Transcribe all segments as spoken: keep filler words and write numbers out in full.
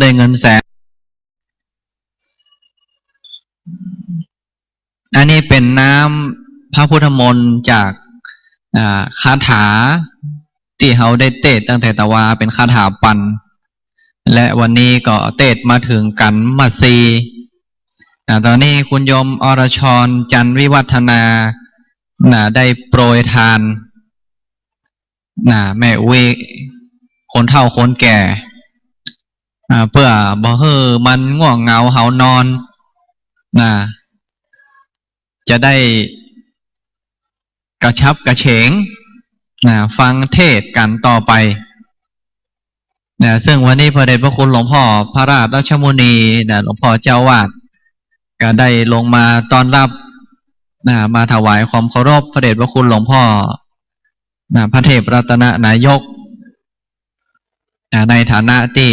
ได้เงินแสน อันนี้เป๋นน้ำพระพุทธมนต์จาก อ่า คาถาตี้เฮาได้เตสน์ตั้งแต่ตะวา เป๋นคาถาปัน และวันนี้ก็เตสน์มาเถิงกัณฑ์มัสสี อ่า ต๋อนนี้คุณโยมอรชร จันทร์วิวัฒนา น่ะ ได้โปรยทาน น่ะ แม่อุ๊ย คนเฒ่าคนแก่ อ่า เปื้อบ่หื้อมันง่วงเหงาหาวนอน น่ะ จะได้กระฉับกระเฉง น่ะ ฟังเทศน์กั๋นต่อไป น่ะ ซึ่งวันนี้พระเดชพระคุณหลวงพ่อพระราชรัชมุนี น่ะ หลวงพ่อเจ้าอาวาส ก็ได้ลงมาต้อนรับ น่ะ มาถวายความเคารพพระเดชพระคุณหลวงพ่อ น่ะ พระเทพรัตนนายก น่ะ ในฐานะตี้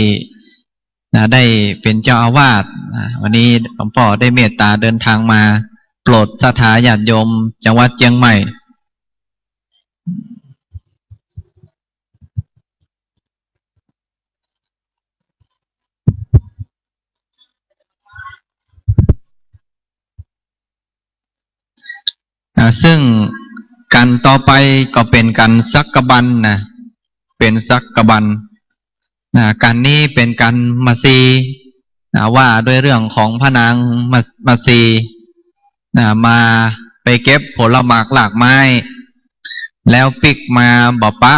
น่ะ ได้เป๋นเจ้าอาวาส น่ะ วันนี้หลวงพ่อได้เมตตาเดินทางมาโปรดศรัทธาญาติโยมจังหวัดเจียงใหม่ อ่า ซึ่งกัณฑ์ต่อไปก็เป๋นกัณฑ์สักกบันนะ เป๋นสักกบันนะ กัณฑ์นี้เป๋นกัณฑ์มัสสีนะ ว่าด้วยเรื่องของพระนางมัส- มัสสีนะ มาไปเก็บผลหมากรากไม้ แล้วปิ๊กมาบ่ปะ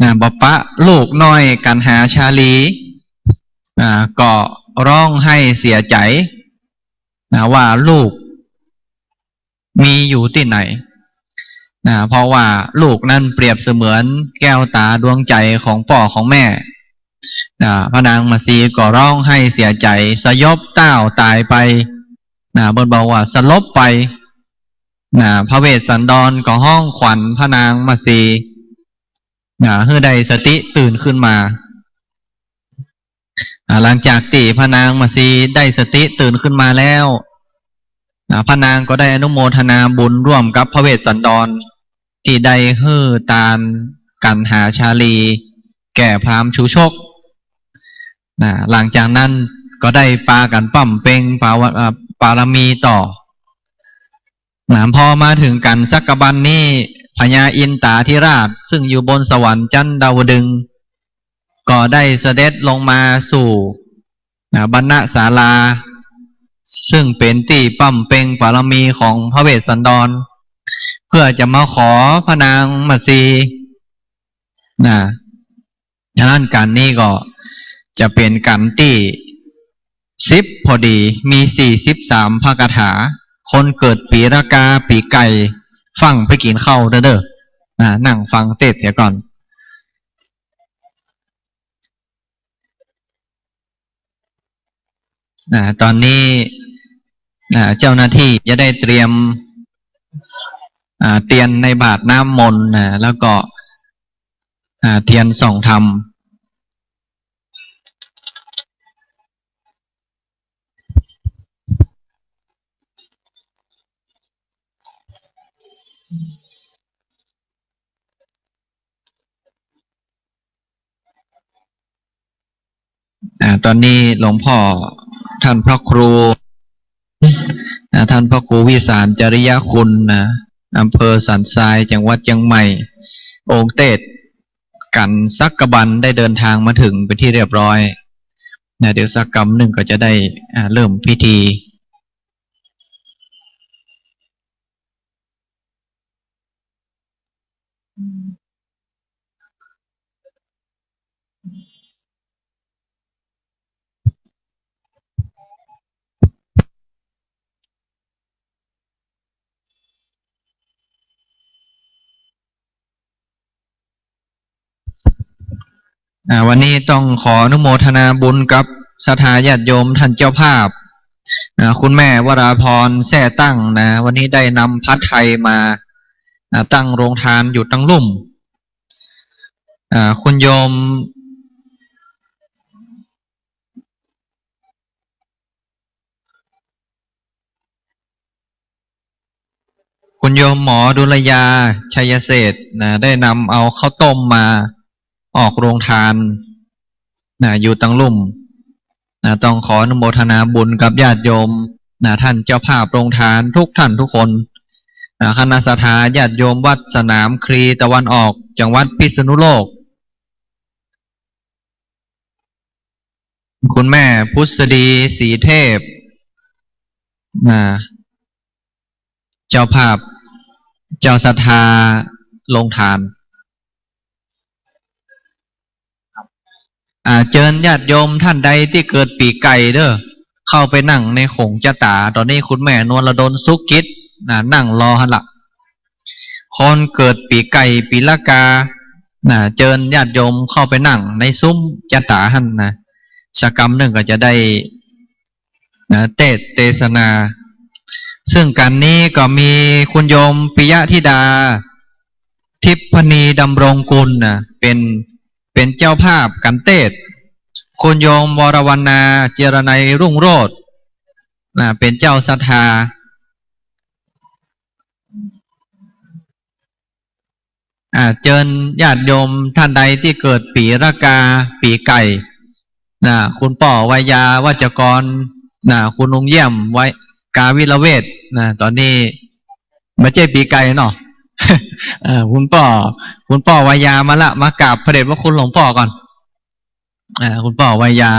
นะ บ่ปะลูกน้อยกัณหาชาลี อ่า ก็ฮ้องไห้เสียใจ๋ นะ ว่าลูกมีอยู่ตี้ไหน นะ เพราะว่าลูกนั้นเปรียบเสมือนแก้วต๋าดวงใจ๋ของป้อของแม่ นะ พระนางมัสสีก็ฮ้องไห้เสียใจ๋ สยบเต้าต๋ายไป นะ เปิ้นบอกว่าสลบไป นะ พระเวสสันดรก็ฮ้องขวัญพระนางมัสสี นะ หื้อได้สติตื่นขึ้นมา อ่า หลังจากตี้พระนางมัสสีได้สติตื่นขึ้นมาแล้ว อ่า พระนางก็ได้อนุโมทนาบุญร่วมกับพระเวสสันดร ตี้ได้หื้อตานกัณหาชาลีแก่พราหมณ์ชูชก นะ หลังจากนั้นก็ได้ปากั๋นบำเพ็ญปาว- อ่า บารมีต่อ นะ พอมาเถิงกัณฑ์สักกบันนี้ พญาอินตาธิราช ซึ่งอยู่บนสวรรค์จันดาวดึงส์ ก็ได้เสด็จลงมาสู่ นะ บรรณศาลา ซึ่งเป๋นตี้บำเพ็ญบารมีของพระเวสสันดร เพื่อจะมาขอพระนางมัสสี นะ ฉะนั้นกัณฑ์นี้ก็จะเป๋นกัณฑ์ตี้สิบพอดี มีสี่สิบสามพระคาถา คนเกิดปี๋ละกา ปี๋ไก่ ฟั่งไปกิ๋นข้าวเต๊อะเต๊อะ นะ นั่งฟังเทศน์เสียก่อน นะ ต๋อนนี้ นะ เจ้าหน้าตี้จะได้เตรียม อ่า เตียนในบาตรน้ำมนต์นะ แล้วก็ อ่า เตียนส่องธรรม อ่า ต๋อนนี้หลวงพ่อท่านพระครู อ่า ท่านพระครูวิสารจริยคุณนะ อำเภอสันทราย จังหวัดเจียงใหม่ องค์เตสน์กัณฑ์สักกบันได้เดินทางมาเถิงเป๋นตี้เรียบร้อยนะ เดี๋ยวสักกำนึ่งก็จะได้ อ่า เริ่มพิธี อ่า วันนี้ต้องขออนุโมทนาบุญกับศรัทธาญาติโยมท่านเจ้าภาพ อ่า คุณแม่วราพร แซ่ตั้งนะ วันนี้ได้นำผ้าไทยมา อ่า ตั้งโรงทานอยู่ตังลุ่ม อ่า คุณโยม คุณโยมหมอดุลยา ชัยเศรษฐนะ ได้นำเอาข้าวต้มมาออกโรงทาน นะ อยู่ตังลุ่ม นะ ต้องขออนุโมทนาบุญกับญาติโยม นะ ท่านเจ้าภาพโรงทานทุกท่านทุกคน นะ คณะศรัทธาญาติโยมวัดสนามคลีตะวันออก จังหวัดพิษณุโลก คุณแม่พุทธดีศรีเทพ นะ เจ้าภาพ เจ้าศรัทธาโรงทาน อ่า เจิญญาติโยมท่านใดตี้เกิดปี๋ไก่เด้อ เข้าไปนั่งในโขงจะต๋า ต๋อนนี้คุณแม่นวลดล สุขกิจ นะ นั่งรอหั้นละ คนเกิดปี๋ไก่ ปี๋ละกา นะ เจิญญาติโยมเข้าไปนั่งในซุ้มจะต๋าหั้นนะ สักกำนึ่งก็จะได้ นะ เตสน์เตสนา ซึ่งก๋านนี้ก็มีคุณโยมปิยะธิดา ทิพย์พนีดำรงกุลนะ เป๋น เป๋นเจ้าภาพก๋านเตสน์ คุณโยมวรวรรณา เจรนัยรุ่งโรจน์ นะ เป๋นเจ้าศรัทธา อ่า เจิญญาติโยมท่านใดตี้เกิดปี๋ละกา ปี๋ไก่ นะ คุณป้อวายา วัจกร นะ คุณลุงเยี่ยม ไว้ กาวิระเวช นะ ต๋อนนี้บ่ใจ้ปี๋ไก่เนาะ เอ่อ คุณป้อ คุณป้อวายามาละ มากราบพระเดชพระคุณหลวงป้อก่อน อ่า คุณป้อวายา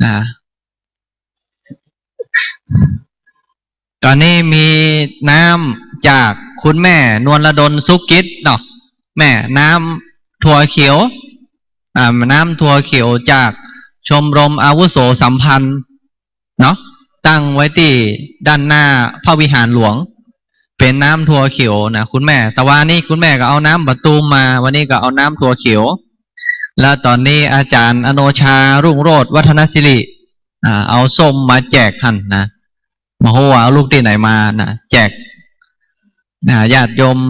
นะ ต๋อนนี้มีน้ำจากคุณแม่นวลดล สุขกิจเนาะ แม่ น้ำถั่วเขียว อ่า น้ำถั่วเขียวจากชมรมอาวุโสสัมพันธ์เนาะ ตั้งไว้ตี้ด้านหน้าพระวิหารหลวง เป๋นน้ำถั่วเขียวนะคุณแม่ ตะวานี้คุณแม่ก็เอาน้ำบ่าตูมมา วันนี้ก็เอาน้ำถั่วเขียว แล้วต๋อนนี้อาจ๋ารย์อโนชา รุ่งโรจน์วัฒนสิริ อ่า เอาส้มมาแจกหั้นนะ บ่ฮู้ว่าเอาลูกตี้ไหนมานะ แจก นะ ญาติโยม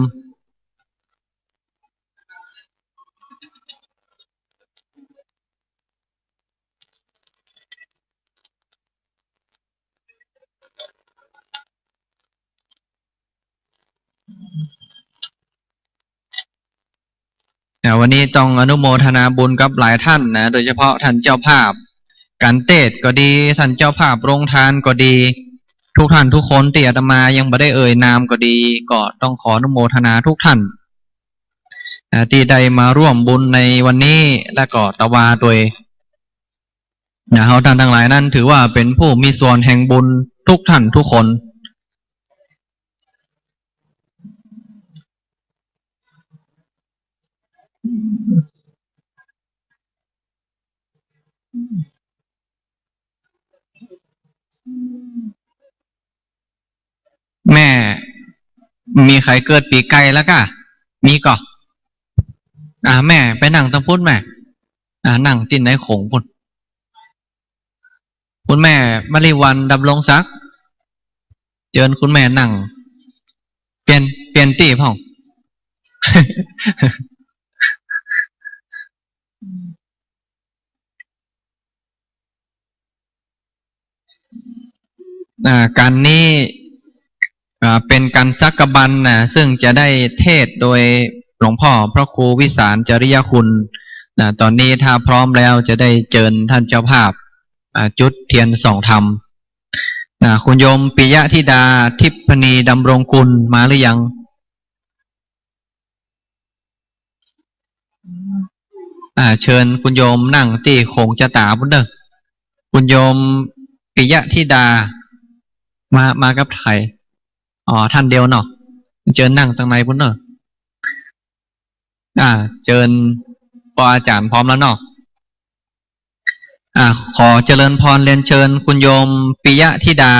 นะ วันนี้ต้องอนุโมทนาบุญกับหลายท่านนะ โดยเฉพาะท่านเจ้าภาพก๋านเตสน์ก็ดี ท่านเจ้าภาพโรงทานก็ดี ทุกท่านทุกคนตี้อาตมายังบ่ได้เอ่ยนามก็ดี ก็ต้องขออนุโมทนาทุกท่าน นะ ตี้ได้มาร่วมบุญในวันนี้ และก็ตะวาตวย นะ เฮาท่านตังหลายนั้นถือว่าเป๋นผู้มีส่วนแห่งบุญทุกท่านทุกคน แม่ มีใผเกิดปี๋ไก่แล้วก้า มีก่อ อ่า แม่ไปนั่งตังปุ้นแม่ อ่า นั่งตี้ในโขงปุ้น คุณแม่มะลิวัลย์ ดำรงศักดิ์ เจิญคุณแม่นั่ง เปลี่ยน เปลี่ยนตี้พ่อง อ่า ก๋านนี้ อ่า เป๋นก๋านสักกบันนะ ซึ่งจะได้เตสน์โดยหลวงป้อพระครูวิสารจริยคุณนะ ต๋อนนี้ถ้าพร้อมแล้วจะได้เจิญท่านเจ้าภาพ อ่า จุดเตียนส่องธรรมนะ คุณโยมปิยะธิดา ทิพย์พนีดำรงกุล มาหรือยัง อ่า เจิญคุณโยมนั่งตี้โขงจะต๋าปุ้นเน่อ คุณโยมปิยะธิดา มา มากับใผ อ๋อ ท่านเดียวเนาะ เจิญนั่งตังในปุ้นเน่อ อ่า เจิญ ป้ออาจ๋ารย์พร้อมแล้วเนาะ อ่า ขอเจริญพรเรียนเจิญคุณโยมปิยะธิดา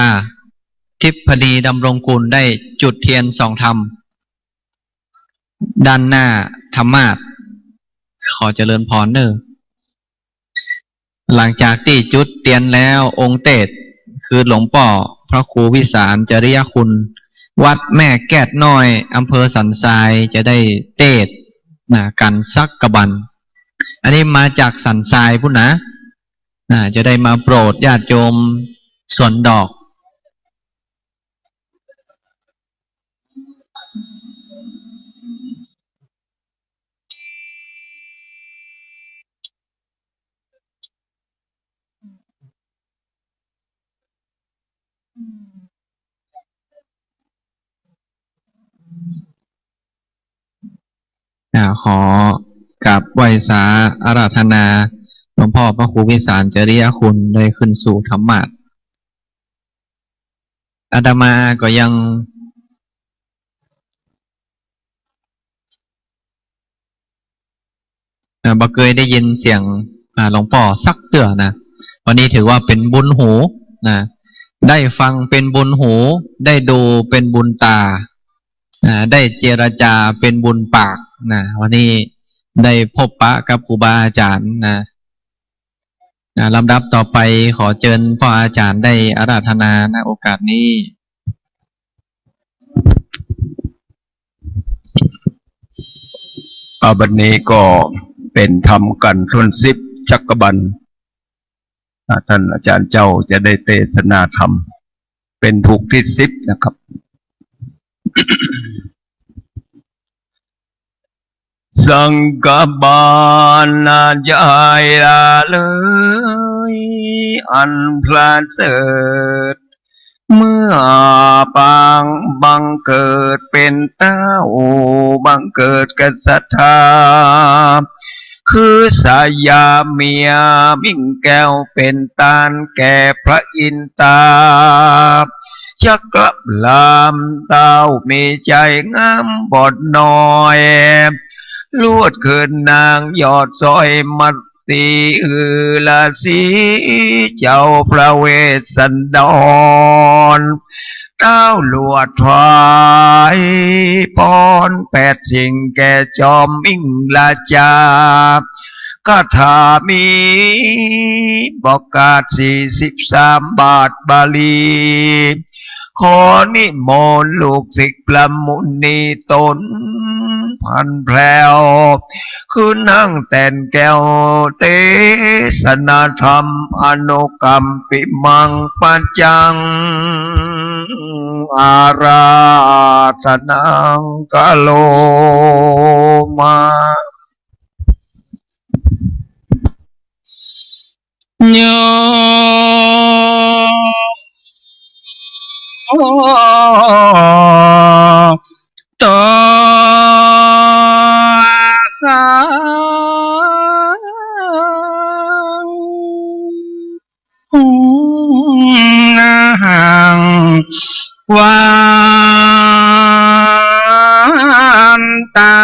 ทิพย์พนีดำรงกุล ได้จุดเตียนส่องธรรม ด้านหน้าธรรมาสน์ ขอเจริญพรเน่อ หลังจากตี้จุดเตียนแล้ว องค์เตสน์คือหลวงป้อพระครูวิสารจริยคุณ วัดแม่แก้ดน้อย อำเภอสันทราย จะได้เตสน์นะ ก๋านสักกบัน อันนี้มาจากสันทรายปุ้นนะ นะ จะได้มาโปรดญาติโยมสวนดอก ไหว้สาอาราธนาหลวงพ่อพระครูวิสารจริยคุณได้ขึ้นสู่ธรรมาสน์ อาตมาก็ยัง เอ่อ บ่เกยได้ยินเสียง อ่า หลวงป้อสักเตื้อนะ วันนี้ถือว่าเป๋นบุญหูนะ ได้ฟังเป๋นบุญหู ได้ดูเป๋นบุญต๋า อ่า ได้เจรจาเป๋นบุญปากนะ วันนี้ได้พบปะกับครูบาอาจ๋ารย์นะ อ่า ลำดับต่อไปขอเจิญป้ออาจ๋ารย์ได้อาราธนา ณ โอกาสนี้ อ่า บัดนี้ก็เป๋นธรรมกันต์ถ้วนสิบ จักรบัล อ่า ต้านอาจ๋ารย์เจ้าจะได้เตสนาธรรม เป๋นผูกตี้สิบนะครับ สังฆบาลน่าใหญ่หล้าเลยอันประเสริฐ เมื่อปางบังเกิดเป๋นเต้า บังเกิดกษัตรา คือสยาเมียมิ่งแก้วเป๋นต้านแก่พระอินตา จักรพรามเต้ามีใจ๋งามบ่น้อย ลวดเขินนางยอดสร้อยมัตสี อือราศีเจ้าพระเวสสันดร เต้าลวดถวายปอนแปดสิ่งแก่จอมมิ่งราชา คาถามีประกาศสี่สิบสามบาทบาลี ขอนิมนต์ลูกศิษย์พระมุนีต๋นพันแผลว ขึ้นนั่งแตนแก้วเตสนาธรรม อนุกัมปิมังปัจจัง อาราธนังกะโรมา โย โต สา หัง วันตา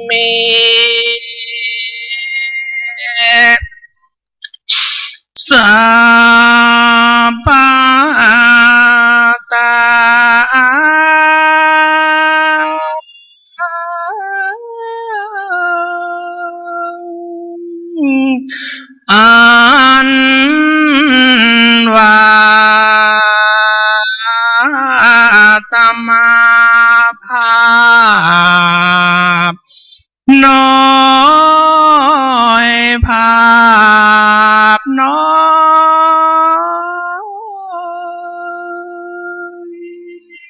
มิ สัพพะตา อันว่าอาตมาภาพน้อย ภาพน้อ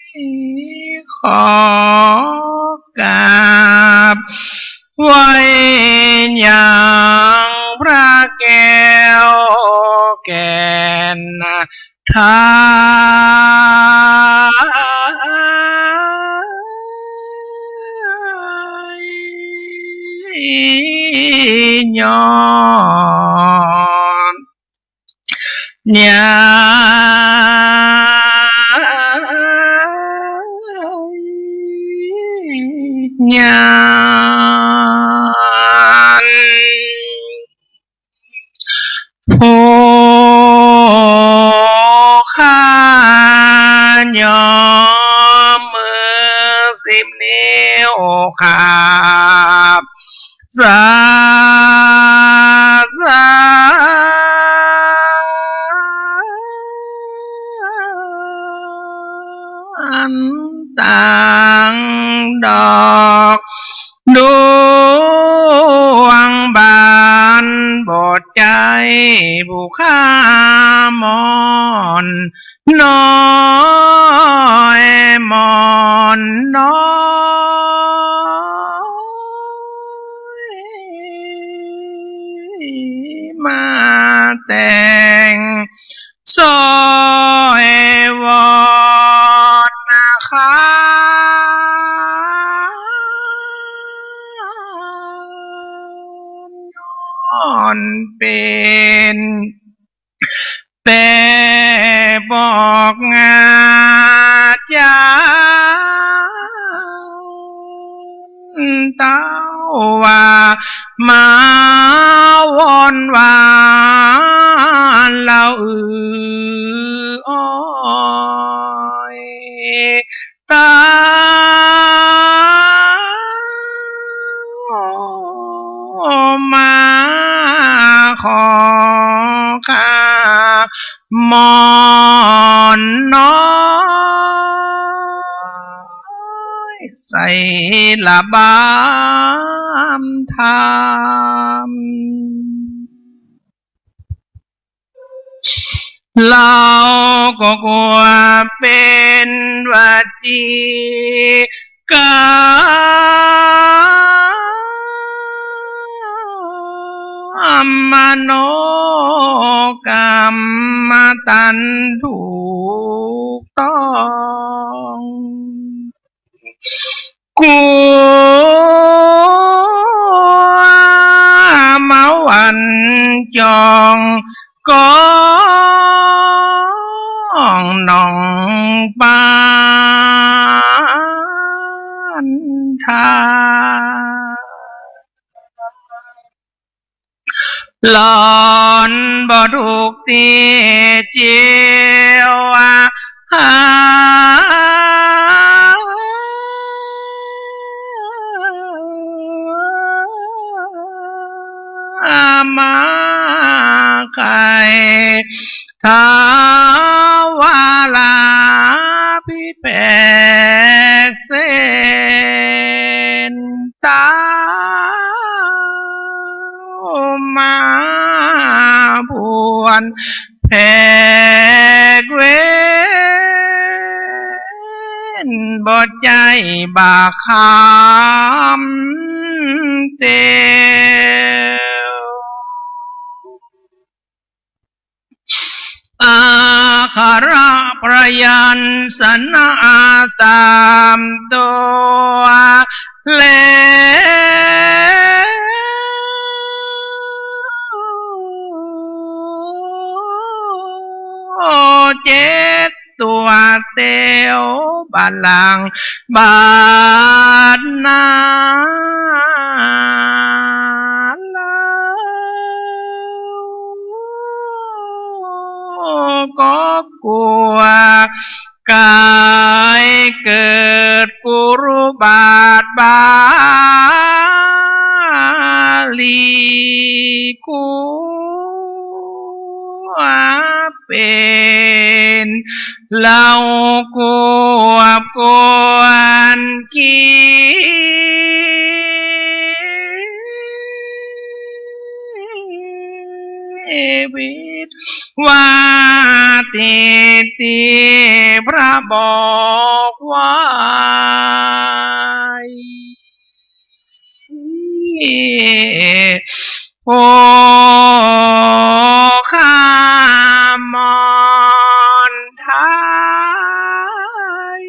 ย ขอกราบไหว้ยังพระแก้วแก่น ไทย ย้อนยา ย้อน ผู้ข้าย้อมมือสิบนิ้วข้าบสาสาร ตังดอกดวงบาน บ่ใจ้ผู้ข้าหม่อนน้อย หม่อนน้อย มาแต่ง สร้อยวอนนะคะ อนเป๋น แต่บอกอาจ๋ารย์เต้าว่า มาวอนว่าละอืออ้อย เต้ามาขอข้าหม่อนน้อย ใส่ละบามธรรม เฮาก็กั๋วเป๋นว่าตี้ ก๋ามโนกรรมตันถูกต้อง กั๋วมาวันจอง ก้องหนองปานทา หลอนบ่ถูกตี้เจียว มาไข ท้าววาลาภิเภกเสน เต้ามาบวชแผกเวร บ่ใจ้บ่าคำเตียว อักขระพยัญชนะสามตั๋ว แล้วเจ็ดตั๋วเตียว บาลังก์บาทนา แล้วก็กั๋วก๋ายเกิดกุรุบาทบาลี กั๋ว เป๋น เฮากวบกวนกีวิต ว่าตี้ตี้พระบอกไว้ โอ้ ข้าหม่อนไทย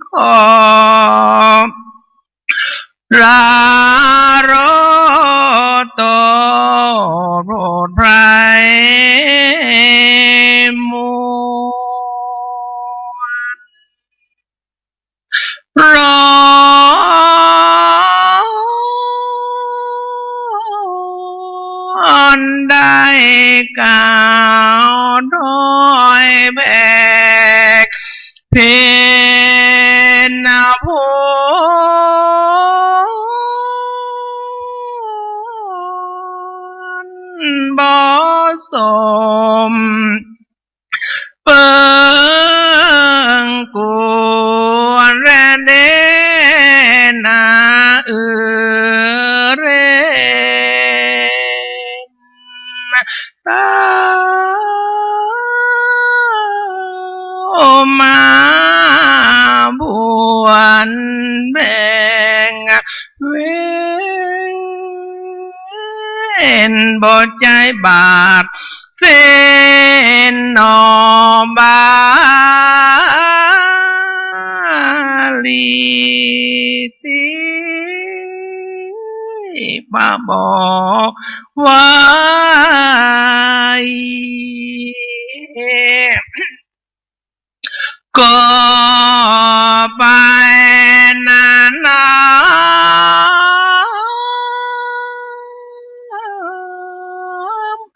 ขอ ลาโรโตโปรดไพร่มวล ร้อนได้กล่าวถ้อยแผก เพ็ญนภพบ่สม เปิงควรแลเด้อนาเอ่ย เรน เต้ามาบวชแผกเวร บ่ใจ้บาทเสนหนอบาลีตี้ มาบอกไว้ ก็ไปนานา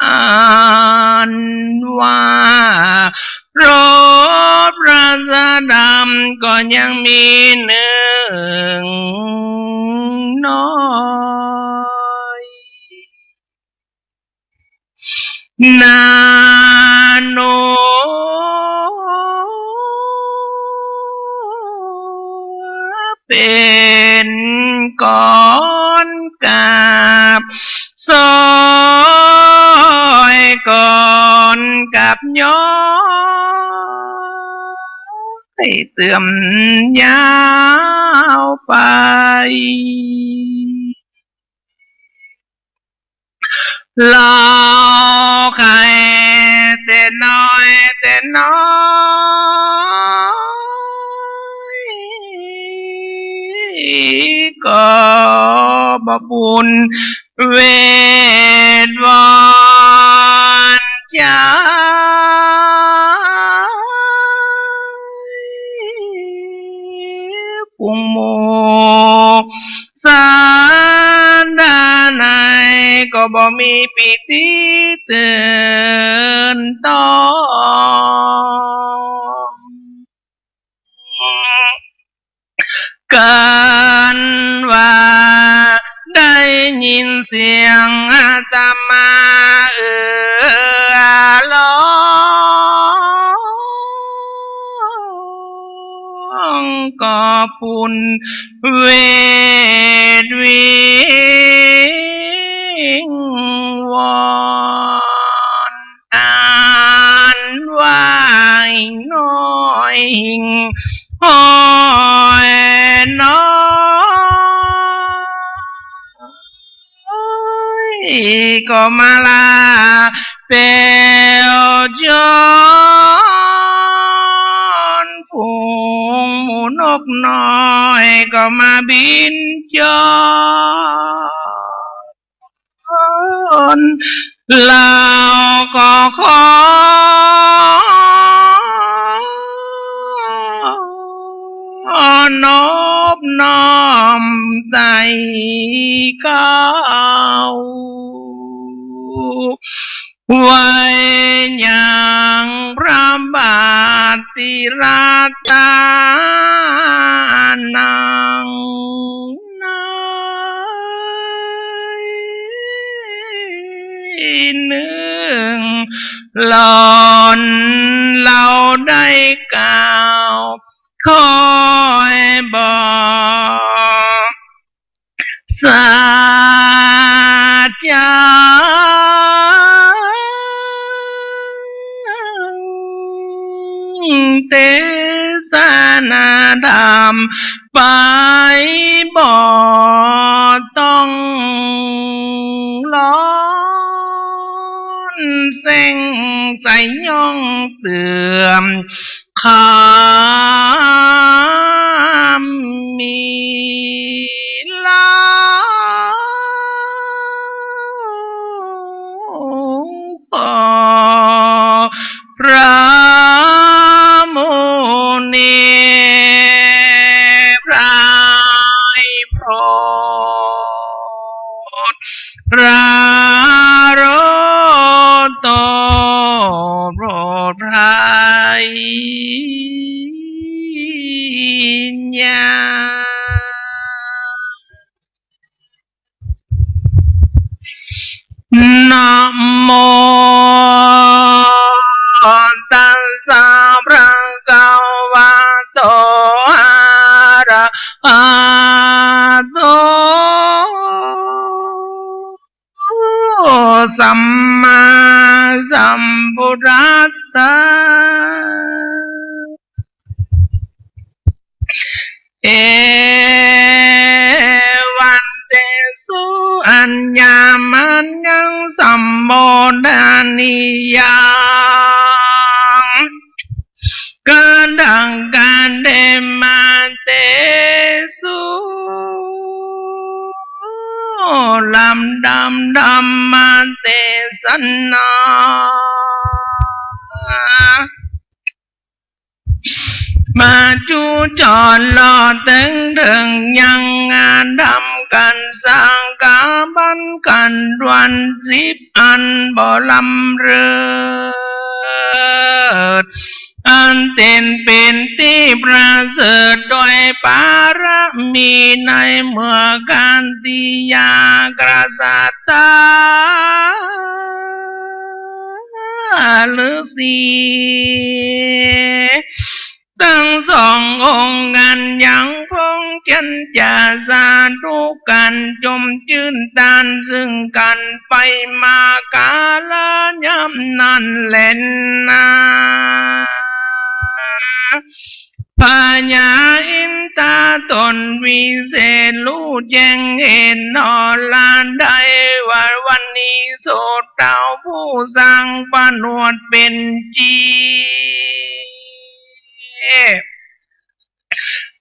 อันว่า เพราะพระสัทธรรมก็ยังมีหนึ่งน้อย นาโน เป๋นก่อนกราบ สอยก่อนกราบย้อย เติมยาวไป เฮาใค่แต่น้อยแต่น้อย ก็บ่บุญเวทวอนใจ๋ ฝูงหมู่สัตว์ใดก็บ่มีปีติตื่นตอง เกินว่าได้ยินเสียงอาตมาเอ่อร้อง ก็บุญเวทวิงวอน อันว่าน้อยหิ่งห้อยน้อย ก็มาลาแป๋วจอน ฝูงหมู่นกน้อยก็มาบินจอน เฮาก็ขอน้อมน้อมใต้เกล้า ไว้ยังพระบาทติรัตนานัง ในเนืองหล่อนเฮาได้กล่าว ค่อยบอก สัจจัง เตสนาธรรมไปบ่ต้องร้อน เส้งใสย่องเติม คำมีเล่า ขอพระมุนีพระโปรด พระโรโตโปรดไพรญา นะโมตัสสะภะคะวะโต อะระหะโต สัมมาสัมพุทธัสสะ เอวังเตสุ อัญญามัญญัง สัมโมทะนียัง กะดังกะเดมาเตสุ ลำดับธรรมเตสนา มาจุจอดลอเติงเถิงยังงานดำกั๋นสักกาบันกั๋นดวนสิบอันบ่ลำเริศ อันเต็มเป๋นตี้ประเสริฐโดยปารมีในเมื่อกั๋นติยากษัตริย์ฤๅษี ตึงสององค์กั๋นยังพงษ์เจียรจาสาธุกั๋นจมจื้นตานซึ่งกั๋นไปมากาละยามนั้นแลนา พญาอินทราต๋นวิเศษฮู้แจ้งเห็นหนอละได้ว่าวันนี้โสดเต้าผู้สร้างผนวดเป๋นจริง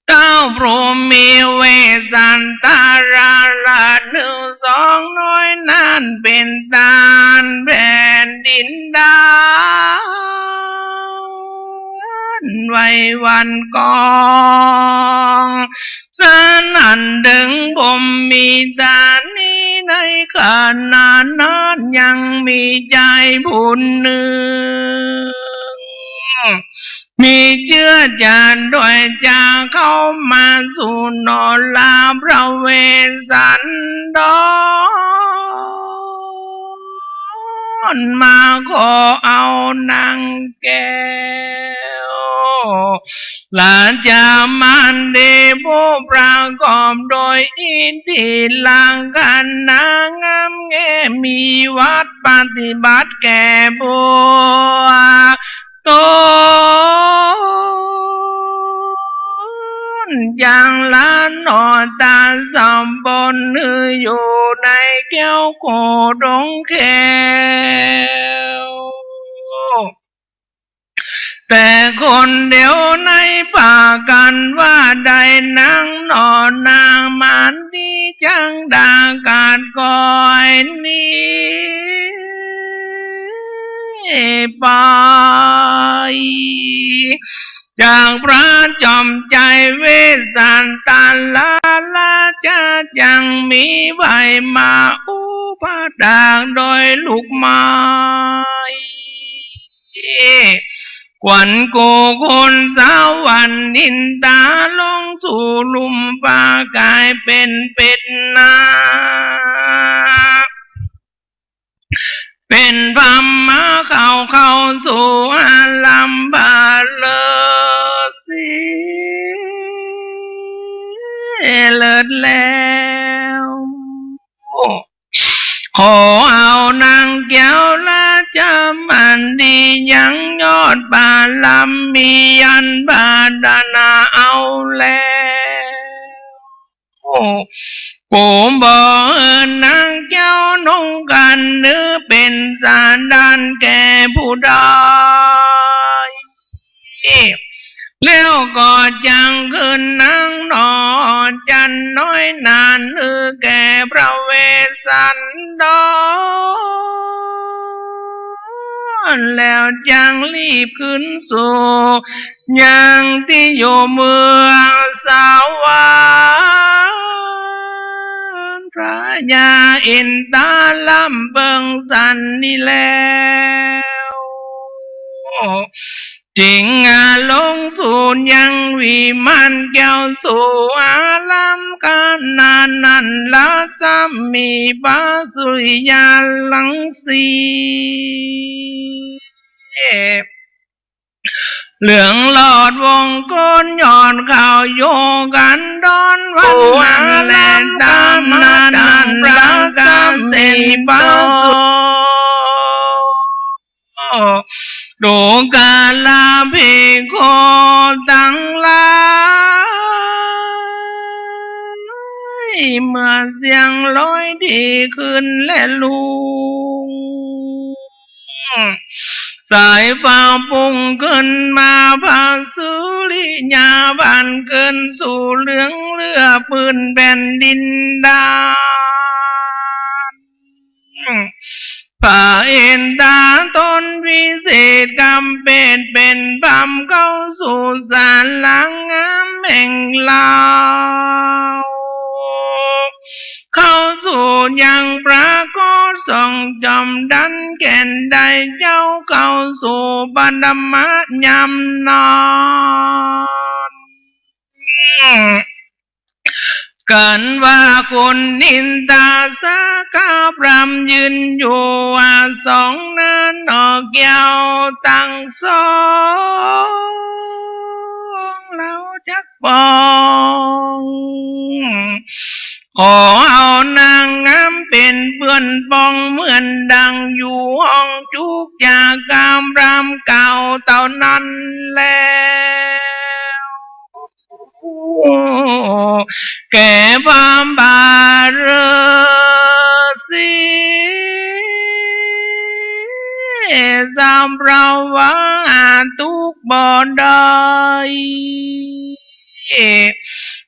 เต้าผู้มีเวสสันตราละนึ่งสองน้อยนั้นเป๋นต้านแผ่นดินดานไว้วันก่อน สะนั้นเถิงบ่มีตานี้ในขณะนั้นยังมีจายผู้นึ่ง มีเจื้อจานด้วยจะเข้ามาสู่หนอละพระเวสสันดร มาขอเอานางแก้ว ราชมารดีผู้ประกอบโดยอิทธิลักษณะงามแง่มีวัตรปฏิบัติแก่บัว ต๋นจังละหนอต๋าสมบูรณ์หื้ออยู่ในแก้วโขดงแก้ว แต่คนเดียวในปากั๋นว่าได้นางหนอนางมานดีจังดากัดก้อยนี้ไป จากพระจอมชัยเวสสันตราละจะจังมีไหวมาอุปถากโดยลูกไม้ ขวัญกูคนสวรรค์นินทาลงสู่ลุ่มป่ากายเป๋นเป๋นนา เป๋นพรหมาเข้าเข้าสู่อารัมภะฤๅษี เลิศแล้ว ขอเอานางแก้วราชมารดียังยอดบารมีอันปรารถนาเอาแล้ว กูบอกเอิ้นนางแก้วนุ่งกันหรือเป๋นสาดานแก่ผู้ใด แล้วก็จักขึ้นนั่งหนอจันน้อยนั้นหื้อแก่พระเวสสันดร แล้วจักรีบขึ้นสู่ยังตี้อยู่เมืองสวรรค์ พระยาอินทราลำเปิงสันนี้แล้ว จึงอาลงสู่ยังวิมานแก้วสู่อารัมภะ ขณะนั้นละสามีพระสุริยารังสี เหลืองหลอดวงโกนยอดเขาโยกันดอนวันนั้นแล ต๋ามนั้นพระสามีพระสุริยา ดูกราภิกขุตังหลาย เมื่อเสียงร้อยดีขึ้นและลุง สายฟ้าปุ้งขึ้นมา พระสุริยาบันขึ้นสู่เหลืองเหลือพื้นแผ่นดินดา ออินทาต๋นวิเศษกำเปตเป๋นพรามเข้าสู่ศาลางามแห่งลาว เข้าสู่ยังพระโคตรสองจอมดันแก่นได้เจ้าเข้าสู่ปฐมยามนอน กันว่าคุณอินทาสกพรามยืนอยู่ว่าสองหน้าหนอแก้วตังสอง เฮาจักปอง ขอเอานางงามเป๋นเปื้อนปองเหมือนดังอยู่ห้องจุกจากกำพรามเก่าเต้านั้นแล แก่พรามบาฤๅษี สำเพราะว่าตุ๊กข์บ่ได้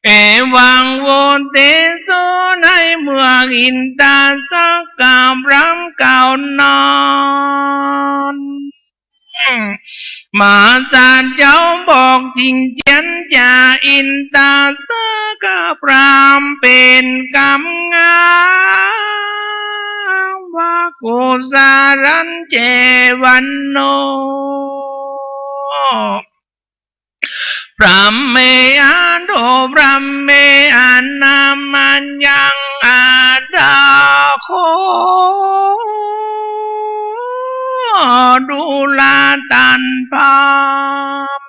เอวังวุตเตโส ในเมื่ออินทาสกพรามเก่านั้น มหาศาลเจ้าบอกจิ่งเจียนจาอินทาสกพรามเป๋นกำงามว่า กุสารัญเจวัณโณ พรหมเมอาโถ พรหมเมอานามัญญังอาทาโค ดูราต้านพราม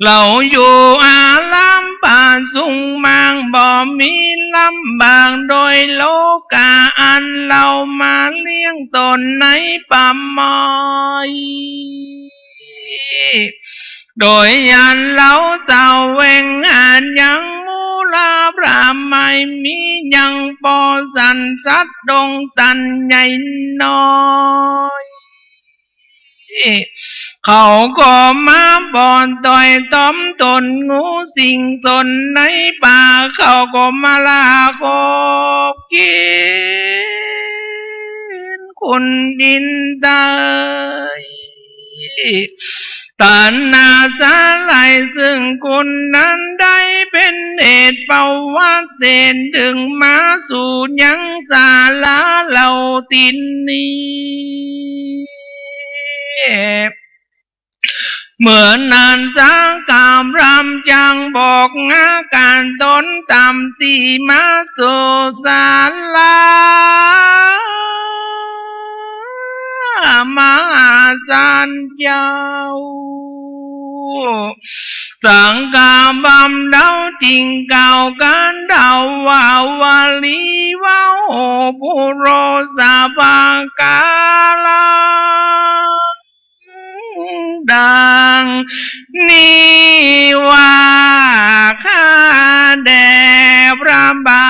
เฮาอยู่อารามผาสุกมาก บ่มีลำบากโดยโลกาอันเฮามาเลี้ยงต๋นในป่าไม้ โดยอันเฮาแสวงหายังมูลาพระไม่มี ยังปอสันสัตว์ดงสันใหญ่น้อย เขาก็มาบ่ต่อยตอมต๋น งูสิงสนในป่าเขาก็มาล่าขบกิ๋น คุณอินทา ตัณหาสาหร่าย ซึ่งคุณนั้นได้เป๋นเหตุประวัติเสนถึงมาสู่ยังศาลาเฮาตี้นี้ เมื่อนั้นสกพรามจักบอกอาก๋านต๋นต๋ามตี้มาสู่ศาลา มหาศาลเจ้า สกพรามเฮาจิ่งกล่าวกั๋นเต้าวาวลีว่า โห ปุโรสะภาคาลัง ดังนี้ว่า ข้าแด่พระบา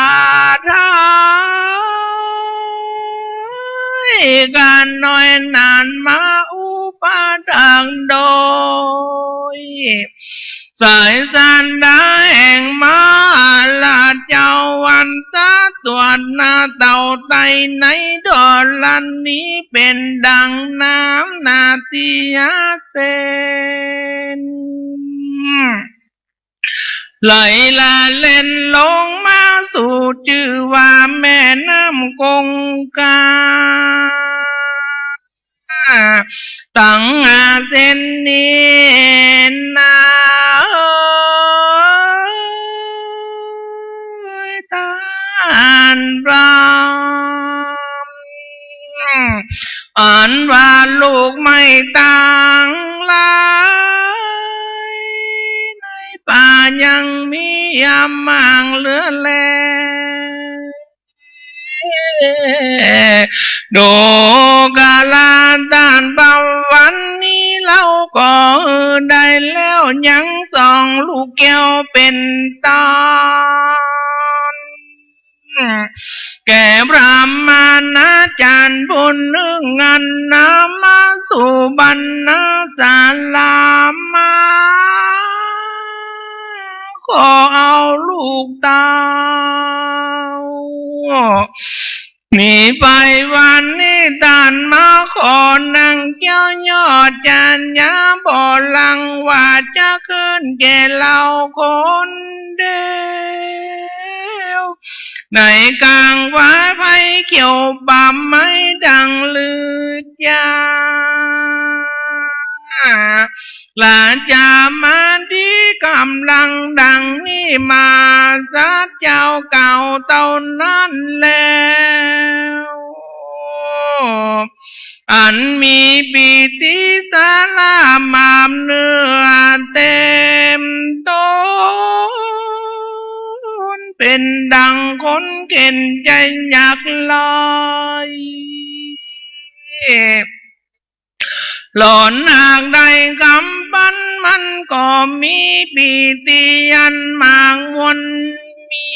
ทเฮา ข้าน้อยนั้นมาอุปถัมภ์โดย สายสันดาแห่งมหาราชเจ้าวันสะตวดหน้าเต้าไต้ในธรณีเป๋นดังน้ำนาทีอาเซน ไหลละเล่นลงมาสู่จื้อว่าแม่น้ำคงคา ตังอาเซนนี้นา ต้านพราม อันว่าลูกไม้ตังหลาย ในป่ายังมีอย่างมากเหลือแล ดูกราต้านพรามวันนี้เฮาก็ได้แล้วยังสองลูกแก้วเป๋นต้น แก่พรามณาจ๋ารย์ผู้นึ่งอันนำมาสู่บรรณาศาลามา ขอเอาลูกเต้า นี้ไปวันนี้ต้านมาขอนังเจ้ายอดจันยา บ่ลังว่าจะขึ้นแก่เฮาคนเดียว ในก๋างว่าไพเขียวป่าไม้ดังลือจา ราชามาดีก๋ำลังดังนี้มา สัตว์เจ้าเก่าเต้านั้นแล้ว อันมีปีติสารามามเนื้อเต็มตน เป๋นดังคนเข็ญใจ๋อยากไหล หลอนหากได้กำปั้นมันก็มีปีติอันมากมวลมี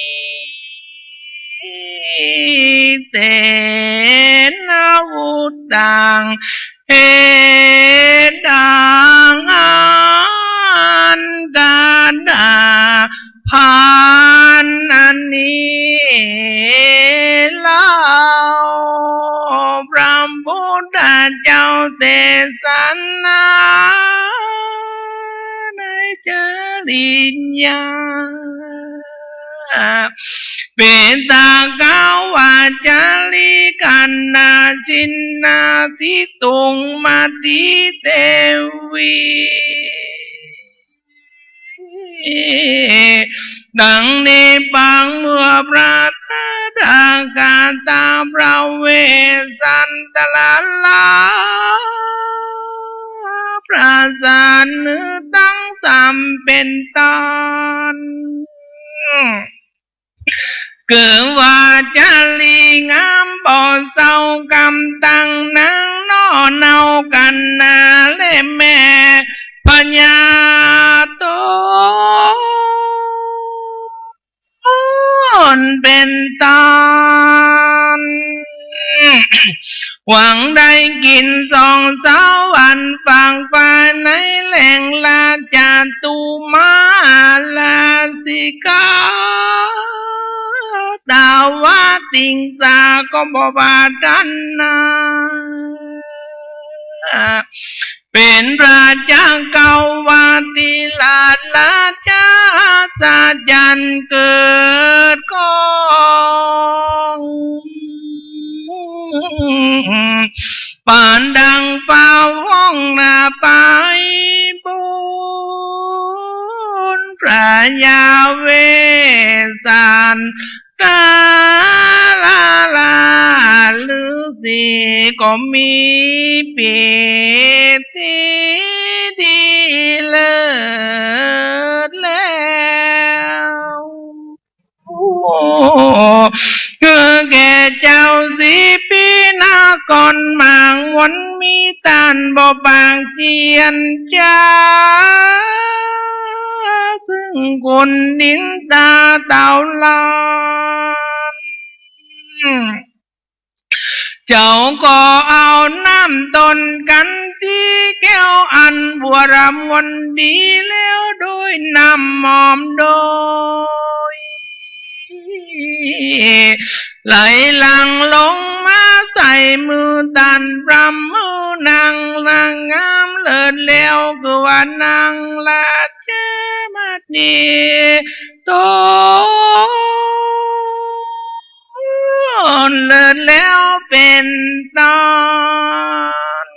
เสนาวุธต่างเหตุต่างอันกาดา พันอันนี้เล่า พระพุทธเจ้าเตสนาในจริยา เปตากาวาจาริกัณณาจินนาทิตุงมาติเตวี ดังนี้ปางเมื่อพระตถาคตาพระเวสสันตราลา พระสานึตั้งสามเป๋นต้น คือว่าจารีงามบ่เศร้ากำตังนางนอเนากัณณาและแม่พญาตนเป๋นต้น หวังได้กิ๋นสองสาวอันฝากไว้ในแหล่งราชาตุมาลาสิกา ตาวาติงสาก็บ่ปรารถนา เป๋นพระจักรวาติราช ราชาสาจันเกิดกอง ปานดังฟ้าห้องนาไปบุญ พระยาเวสสัน ตาลาลาฤๅษีก็มีปีติดีเลิศแล้ว คือแก่เจ้าสีปีนครมางวนมีต้านบ่ปากเจียนจา ซึ่งคนนินตาเต้าล้าน เจ้าก็เอาน้ำต้นกันตี้แก้วอันบัวรมนดีแล้วโดยน้ำหอมโดย ไหลหลั่งลงมาใส่มือต้าน ประมือนางนางงามเลิศแล้ว คือว่านางราชมณี ตนเลิศแล้วเป๋นต้น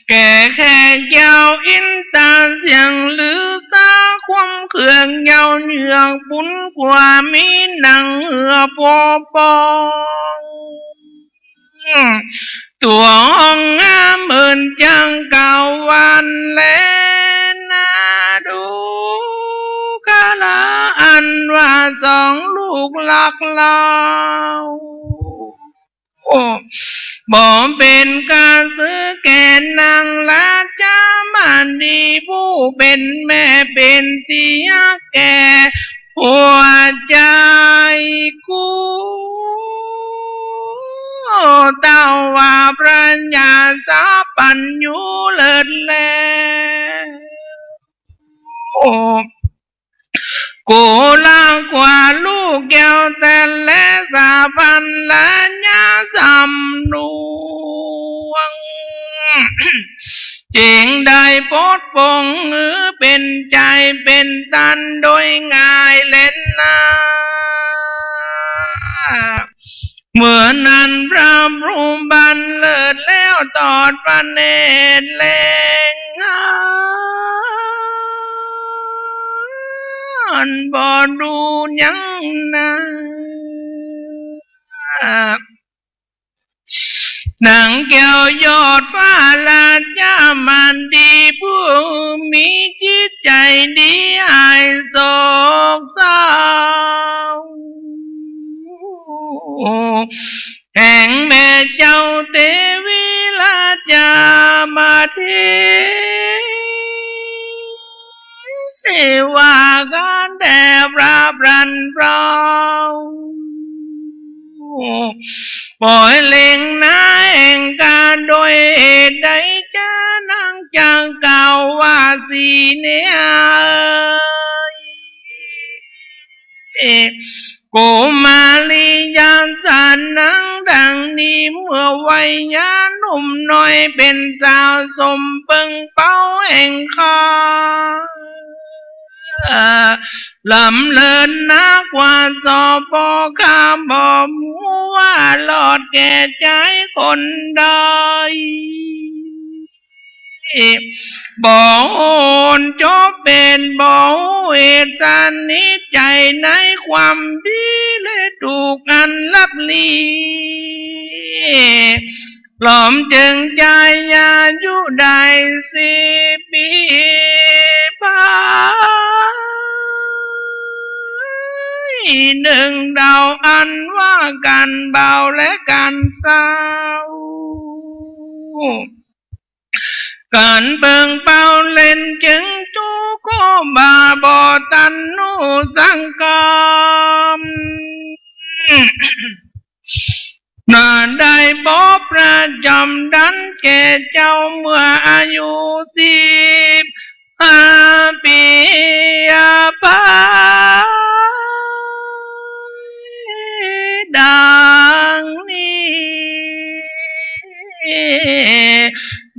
แก่แค่เจ้าอินตาเสียงลือสา ความเคืองเย้าเยือกปุ้นกว่ามีหนังเหือปอปอง ตัวห้องงามเหมือนจักรวาลแลนาดูกาลา อันว่าสองลูกหลักเล่า บ่เป๋นกระสือแก่นางราชมณี ผู้เป๋นแม่เป๋นตี้ฮักแก่หัวใจ๋กู เต้าว่าพระยาสัพพัญญูเลิศแล้ว โอ้ ผู้ละกว่าลูกแก้วแสนแล สะพันละญาสำนวง จึงได้ปลดปลงหื้อเป๋นใจ๋เป๋นตันโดยง่ายแลนา เมื่อนั้นพระผู้บันเลิศแล้วตอดพระเนตรแล บ่ดูยังนา นางแก้วยอดฟ้าราชมารดี ผู้มีจิตใจ๋ดีหายโศกเศร้า แห่งแม่เจ้าเตวีราชมารดี ว่ากันแด่พระผู้บันเปล่า ปอยเล็งนาแห่งกา โดยเหตุใดจา นางจักกล่าวว่า สีเนย กุมารียาสารนังดังนี้ เมื่อวัยยาหนุ่มน้อยเป๋นสาวสมเปิงเป้าแห่งข้า ล้ำเลิศนักว่าสป ข้าบ่ฮู้ว่ารอดแก่จายคนใด บ่ฮู้จบเป๋น บ่ฮู้เหตุสนิทใจ๋ในความดีและถูกอันลับหลี พร้อมจึงจายอายุได้สิบปี๋ไป นึ่งเดาอันว่าก๋านเบาและก๋านเศร้า ก๋านเปิงเป้าเล่นจึงจู้ก็บ่า บ่ตันฮู้สังกำ นาได้ปบพระจอมดันแก่เจ้าเมื่ออายุสิบห้าปี๋ไป ดังนี้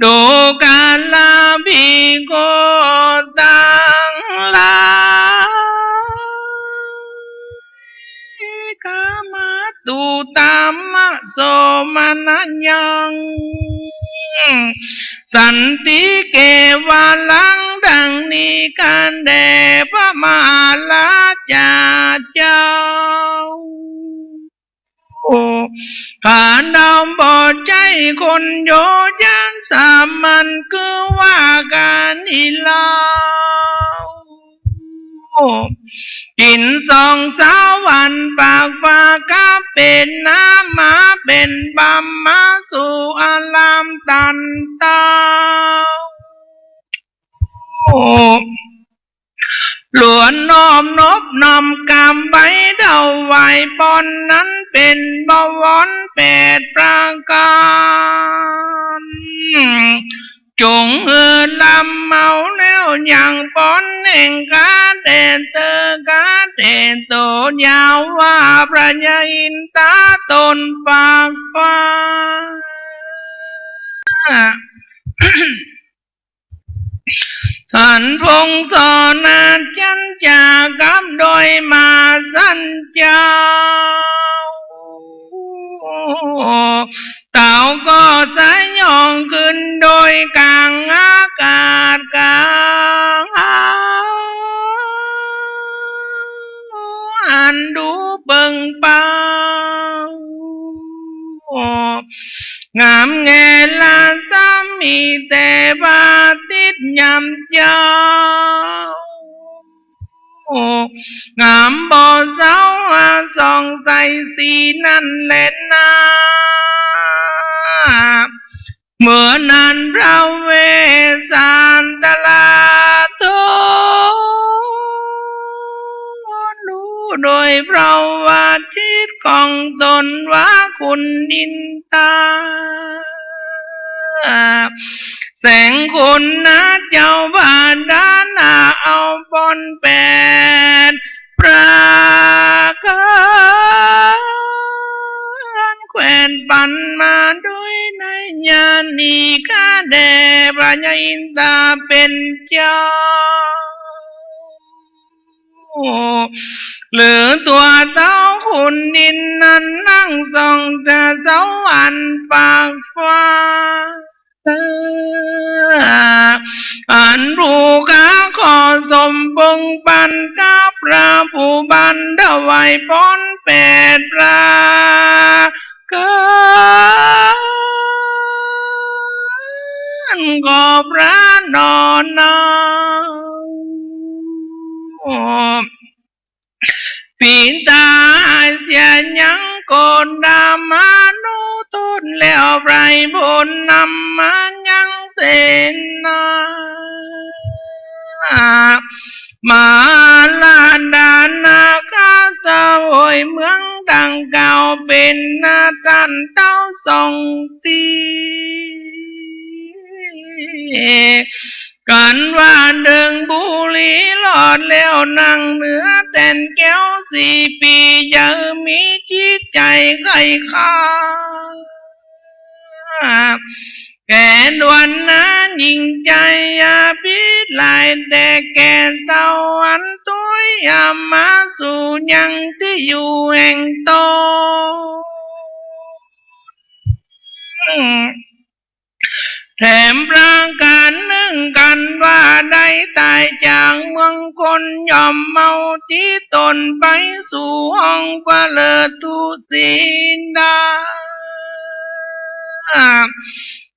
ดูกราภิกขุตังหลาย กามาตุตามะโสมนัสยัง สันติเกวาลัง ดังนี้ ก๋านแด่พระมหาราชาเจ้า ข้าเดาบ่ใจ้คนโย ยานสามัญ คือว่าก๋านนี้เล่า กิ๋นสองสามวัน ปากปากับเป๋นนา มาเป๋นบำมาสู่อารามตันเต้า หลวนนอบนบน้อมกราบไหว้ถวายปอนนั้นเป๋นบวรแปดประก๋าน จงหื้อลำเมาแล้วยังปอนแห่งข้าแต๊เต๊อ ข้าแต๊โตยาวว่าพระยาอินทราต๋นปากฟ้า อันพงศรนาจันจากับโดยมาสันเจ้า เต้าก็สยองขึ้นโดยก๋างอากาศก๋างอันดูเปิงเป้า งามแง่ละสามีแต่ว่าติดยามเจ๊า งามบ่เศร้าหาส่องใสสีนั้นแลนา เมื่อนั้นพระเวสสันตราทูล โดยพระวาทิตของต๋นว่าคุณอินทรา แสงคุณนะเจ้าบาดาลนา เอาปอนแปด ประก๋าน แขวนปั๋นมาโดยในยานี ข้าแด่พระยาอินทราเป๋นเจ้า หรือตั๋วเต้าขุนอินทร์นั้น นั่งส่องจะสวรรค์ฟากฟ้า อันผู้ข้าขอสมปองปั๋นกับพระผู้บันถวายพรแปดประก๋าน ขอพระหนอนา ปิดตาเสียยังโกฏมนุตุน แล้วไพร่ผลนำมายังเสนา มาลาดานาคาเสวยเมืองดังกล่าวเป๋นนาตันเต้าสองตี้ กันว่าเถิงบุรีรอดแล้ว นั่งเหนือแต้นแก้วสี่ปี ยังมีจิตใจ๋ใค่คลา แก่ดวนนายิ่งใจ๋อย่าพิษหลาย แต่แก่เต้าอันตวยอย่ามาสู่ยังตี้อยู่แห่งตน แถมประก๋านนึ่ง กันว่าได้ต๋ายจากเมืองคน ย่อมเมาตี้ตนไปสู่ห้องประเสริฐทุสินดา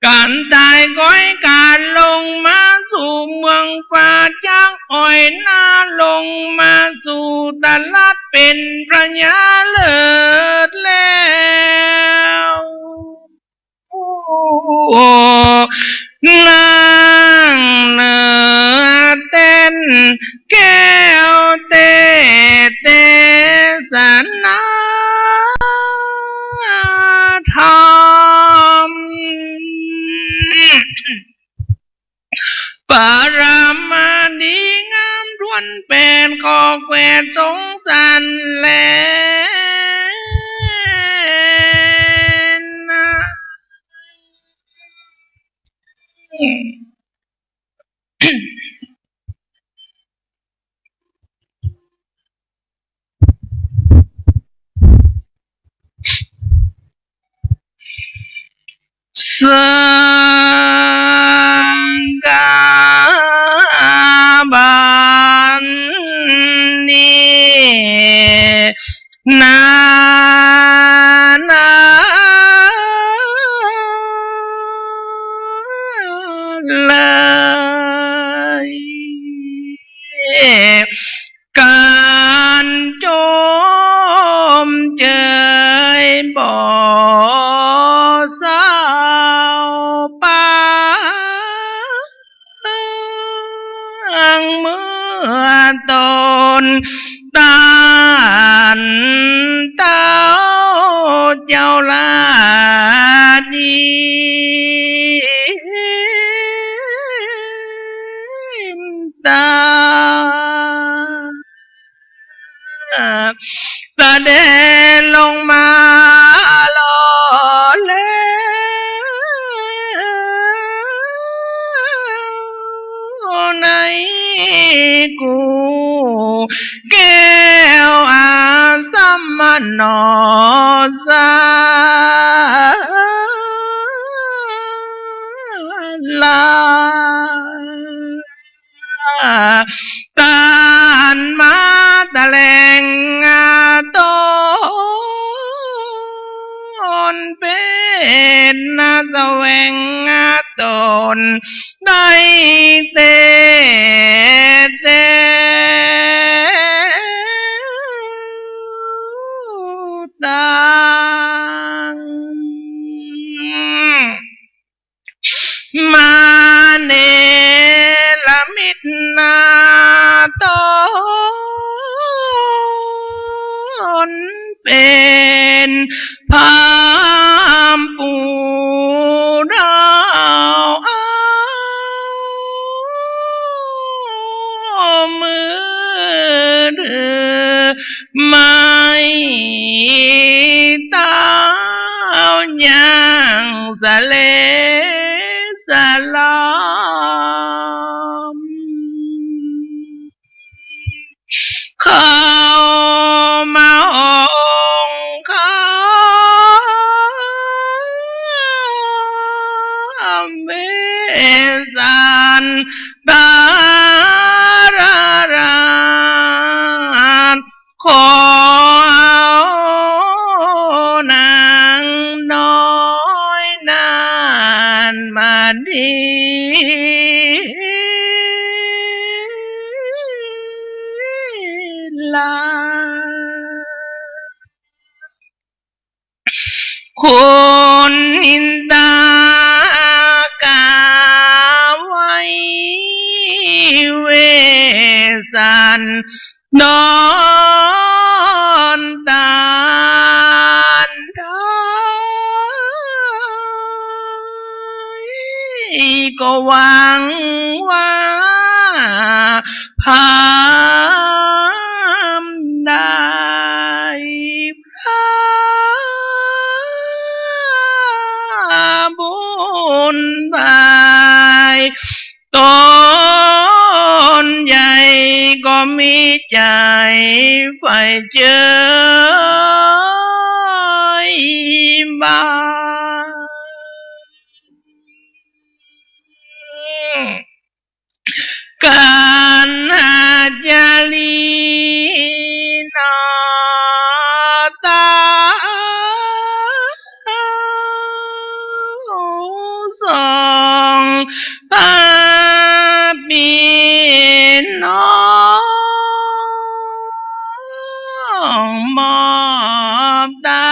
กันต๋ายก้อยก๋านลงมาสู่เมืองฟ้า จักอ้อยหน้าลงมาสู่ตรัสเป๋นพระยาเลิศแล้ว นั่งเหนือแต้นแก้วเตสน์เตสนาธรรม ปรมาดีงามถ้วนแปด ขอแขวนสงสารแลนา ซึ่งกั๋นบัดนี้นานา เลยก๋านจมเจยบ่เศร้าปาง เมื่อต๋น ต้านเต้าเจ้าราชอินทรา เสด็จลงมาหล่อแล้ว ในกู่แก้วอาสมโนสารา ต้านมาแสดงต๋นเป๋นนาแสวงต๋นได้เตเตตัง มาเนรมิตนาต๋นเป๋นพราหมณ์ผู้ดาวเอามือถือ ยังสะเลสะลอม เข้ามาองค์ข้า เวสสันดรราช ขอเอานางน้อยนั้นมาดีลา คุณอินทากล่าวไว้ เวสสันดรตันทาย ก็หวังว่าพราหมณ์ได้ พระบุญภาย ต๋นใหญ่ก็มีใจ๋ใฝ่เจยบ้าง กัณหาจารีหนอเต้า ทรงพระปิณน้อง มอบตา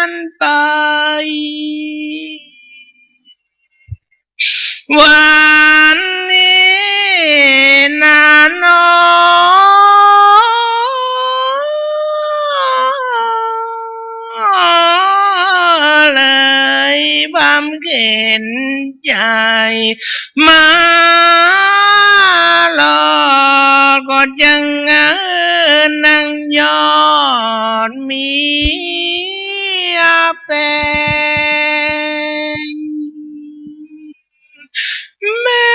นไป วันนี้นาน้องเลยบำเพ็ญใจ๋มา ลอดก็จั้งนางยอดเมียแปง แม่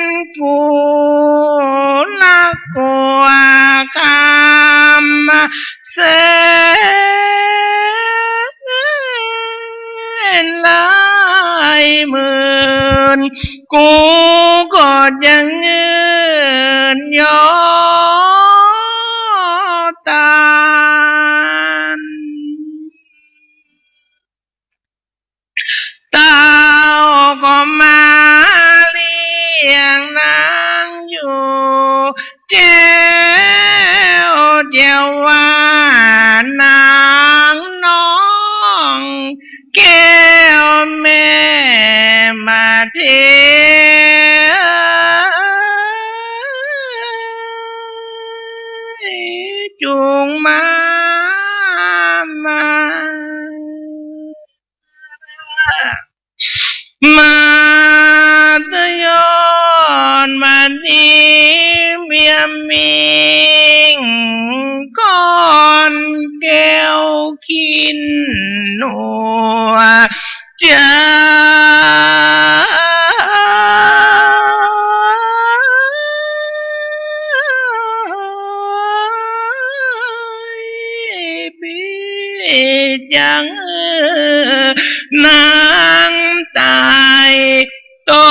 นกูละกั๋วกำเสนหลายหมื่น กูก็จั้งเงินยอดตาน เต้าก็มาเลี้ยงนางอยู่ แจ้วเจียวว่านางน้อง แก้วแม่มาเตียว จุ่งมา มา มาเตียวนมาดีเมียมิง ก่อนแก้วขิ้นหัวใจ๋ ปี้จั้งเอ่อนางต๋าย ต๋อ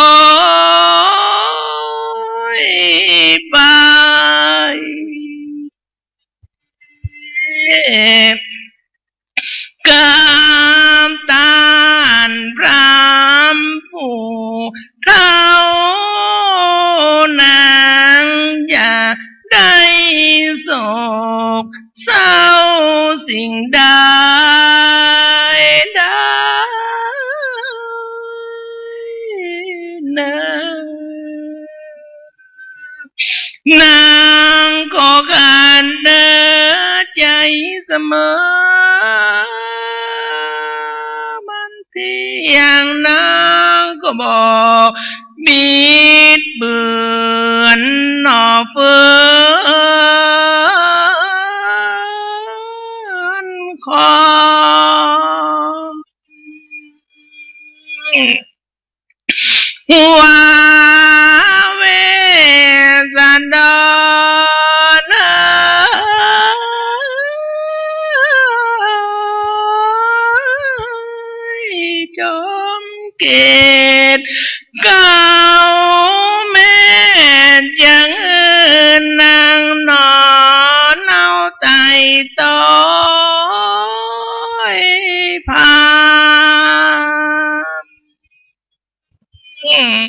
ยไป กับต้านพราหมณ์ผู้เฒ่า นางอย่าได้โศกเศร้าสิ่งใด ได้เน่อ นางก็ขันเน่อใจ๋เสมอ มันเตี้ยงนางก็บ่บิดเบือนหน่อเฟือ ว่าเวสสันดรเอย จอมเกศ เกล้าแม่ยังนั่งนอนเอาไต้ต้อยพราหมณ์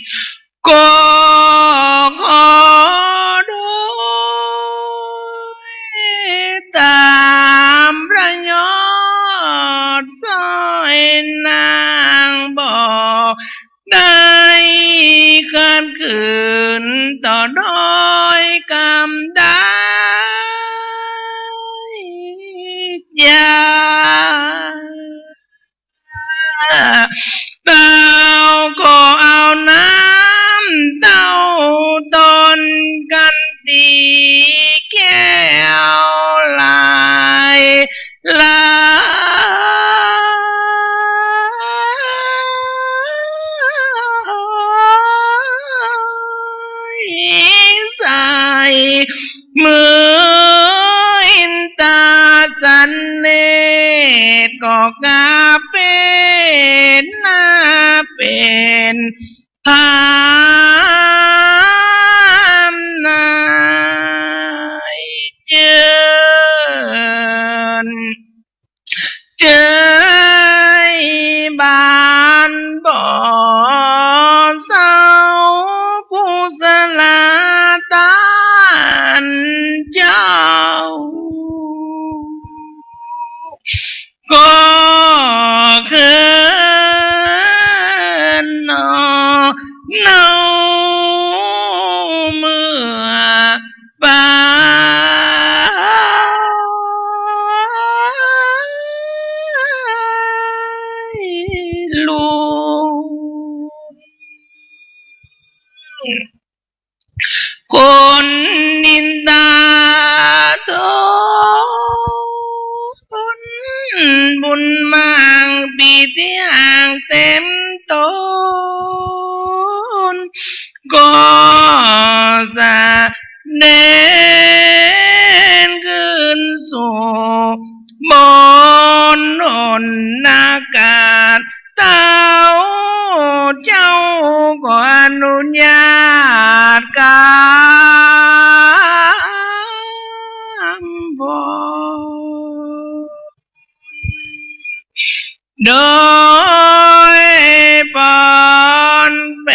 ก็ขอโดยต๋ามพระยอดสร้อยนางบอก ได้ขัดขืนต่อดอยกำได้ อย่า เต้าก็เอาน้ำเต้าต้นกันตี้แก้วหลาย หลายใส่มืออินตาสันเนตร ก็กาเป็นหน้าเป็น พราหมณ์นายเจิญ เจยบานบ่เศร้า ผู้สละต้านเจ้า ก็คืนนอเนาเมื่อปาลู คนอินตาทนบุญมากปีติหากเต็มตน ก็เสด็จขึ้นสู่บนหนอากาศ เต้าเจ้าก็อนุญาตกำบน โดยปอนแป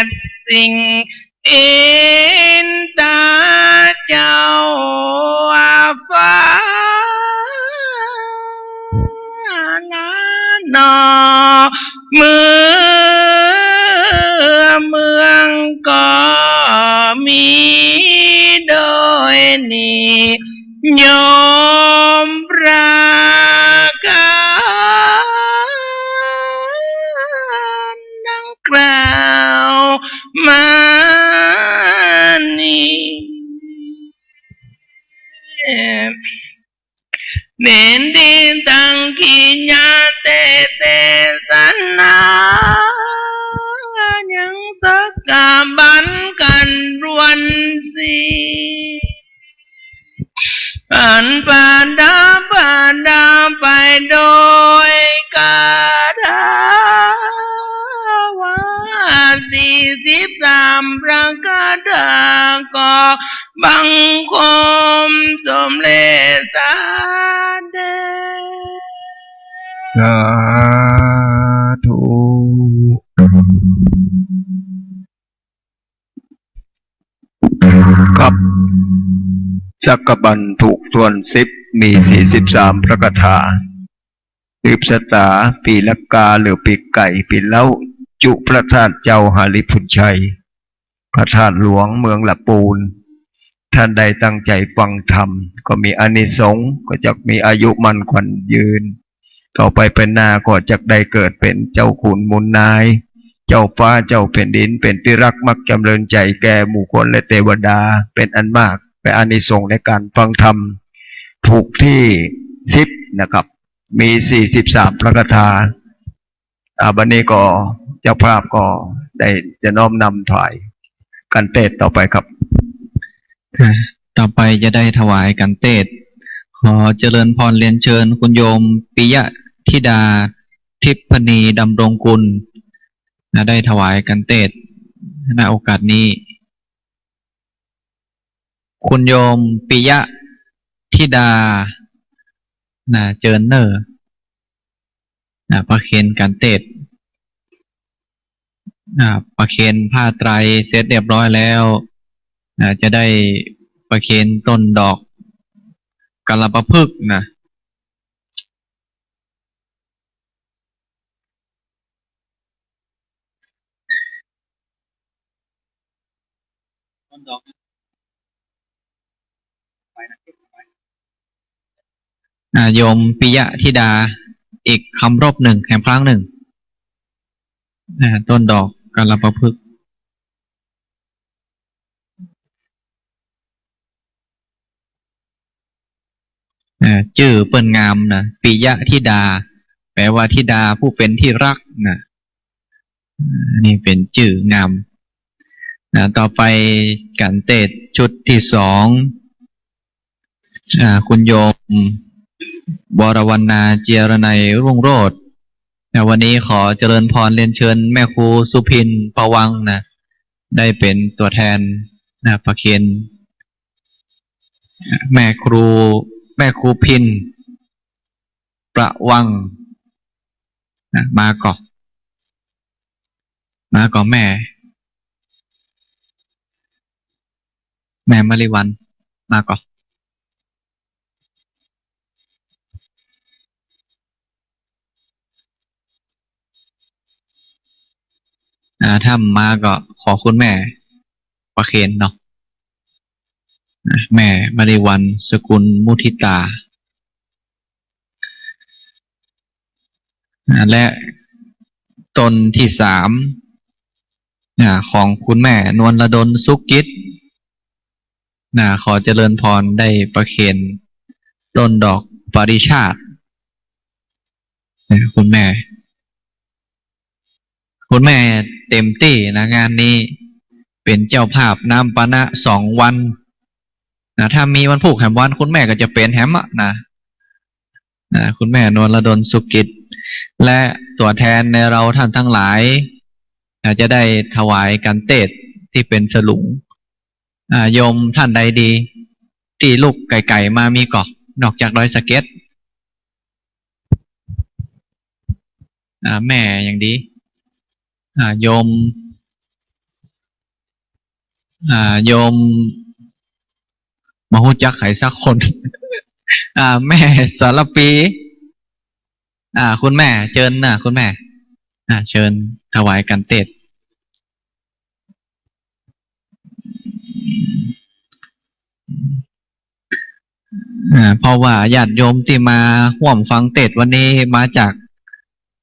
ดสิ่ง อินตาเจ้าฟ้าหนอ เมื่อเมืองก็มีโดยนี้ โยมพระกันดังกล่าวมานี้ เน้นดีตังกิยาเตเตสนา ยังสักกะบันกันรวนสี อันประดับประดาไปโดยคาถาว่าสี่สิบสามพระคาถา ก็บังคมสมเด็จเสด็จ สาธุ ครับ สักกะบันถูกถ้วนสิบ มีสี่สิบสามพระคาถา สืบชะตาปีละกาหรือปีไก่ ปีเล้า จุพระธาตุเจ้าหาริพุนชัย พระธาตุหลวงเมืองละปูน ท่านใดตั้งใจฟังธรรม ก็มีอานิสงส์ ก็จักมีอายุมั่นขวัญยืน ต่อไปไปหน้าก็จักได้เกิดเป๋นเจ้าขุนมูลนาย เจ้าฟ้าเจ้าแผ่นดิน เป๋นตี้ฮักมักจำเริญใจ๋แก่หมู่คนและเตวดาเป๋นอันมาก และอานิสงส์ในก๋านฟังธรรมถูกที่สิบนะครับ มีสี่สิบสามพระคาถา อ่า บัดนี้ก็ เจ้าภาพก็ได้จะน้อมนำถวายขันเตศต่อไปครับ อ่า ต่อไปจะได้ถวายขันเตศ ขอเจริญพรเรียนเชิญคุณโยมปิยะธิดา ทิพย์พนีดำรงกุล นะ ได้ถวายขันเตศ ณ โอกาสนี้ คุณโยมปิยะธิดา นะ เจิญเน่อ นะ ประเคนขันเตศ นะ ประเคนผ้าไตรเสร็จเรียบร้อยแล้ว นะ จะได้ประเคนต้นดอกกัลปะพฤกษ์นะ อ่า โยมปิยะธิดา อีกคำรบนึ่ง แหมครั้งนึ่ง อ่า ต้นดอกกัลปะพฤกษ์ อ่า จื้อเปิ้นงามนะ ปิยะธิดา แปลว่าธิดาผู้เป็นที่รักนะ อ่า นี่เป๋นจื้องามนะ ต่อไปขันเตศชุดตี้สอง อ่า คุณโยม วรวรรณา เจียรนัยรุ่งโรจน์ นะ วันนี้ขอเจริญพรเรียนเชิญแม่ครูสุพิน ประวังนะ ได้เป๋นตั๋วแทนนะ ประเคน แม่ครู แม่ครูพิน ประวังนะ มาก่อ มาก่อแม่ แม่มะลิวัลย์ มาก่อ อ่า ถ้าบ่มาก็ขอคุณแม่ประเคนเนาะ อ่ะ แม่มะลิวัลย์ สกุลมุทิตา อ่า และต้นที่สาม อ่า ของคุณแม่นวลดล สุขกิจ นะ ขอเจริญพรได้ประเคนต้นดอกปริชาติ นะ คุณแม่ คุณแม่เต็มตี้นะ งานนี้เป๋นเจ้าภาพน้ำปานะสองวันนะ ถ้ามีวันพูกแหมวัน คุณแม่ก็จะเป๋นแหมอะนะ นะ คุณแม่นวลดล สุขกิจ และตั๋วแทนในเราท่านทั้งหลาย นะ จะได้ถวายขันเตศตี้เป๋นสลุง อ่า โยมท่านใดดี ตี้ลุกไก๋ๆ มามีก่อ นอกจากดอยสะเก็ด อ่า แม่อย่างดี อ่า โยม อ่า โยม บ่ฮู้จักใผสักคน อ่า แม่สารภี อ่า คุณแม่เจิญนะ คุณแม่ อ่า เจิญถวายขันเตศ อ่า เพราะว่าญาติโยมตี้มาฮ่วมฟังเตศน์วันนี้มาจาก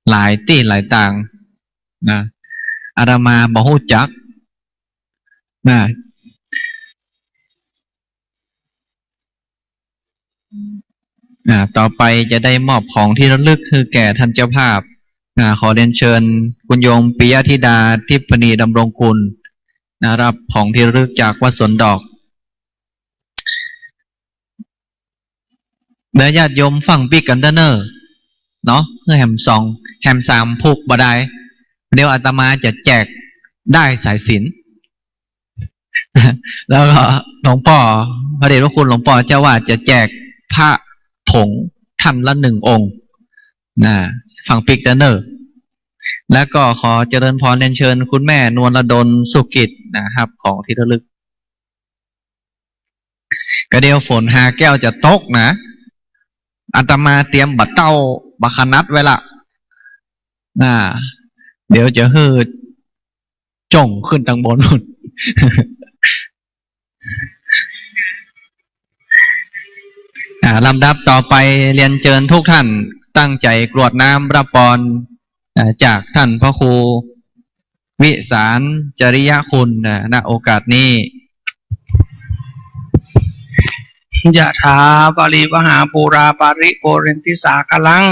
หลายตี้หลายตางนะ อาตมาบ่ฮู้จักนะ อ่า ต่อไปจะได้มอบของที่ระลึกหื้อแก่ท่านเจ้าภาพ อ่า ขอเรียนเชิญคุณโยมปิยธิดา ทิพย์พนีดำรงกุล นะ รับของที่ระลึกจากวัดสวนดอก และญาติโยมฟั่งปิ๊กกั๋นเต๊อะเน่อ เนาะ หื้อแหมสอง แหมสามผูกบ่ดาย เดี๋ยวอาตมาจะแจกด้ายสายสิญจน์ แล้วก็หลวงป้อ พระเดชพระคุณหลวงป้อเจ้าอาวาสจะแจกผ้าผงท่านละหนึ่งองค์ นะ ฟั่งปิ๊กเต๊อะเน่อ แล้วก็ขอเจริญพรเรียนเชิญคุณแม่นวลดล สุขกิจ นะ รับของที่ระลึก ก็เดี๋ยวฝนหาแก้วจะตกนะ อาตมาเตรียมบ่าเต้าบ่าขนัดไว้ละ อ่า เดี๋ยวจะหื้อจ้งขึ้นตังบน อ่า ลำดับต่อไปเรียนเจิญทุกท่านตั้งใจ๋กรวดน้ำรับปอน อ่า จากท่านพระครูวิสารจริยคุณ นะ ณ โอกาสนี้ ยะถา วาริวหา ปูรา ปาริ ปูเรนติ สาคารัง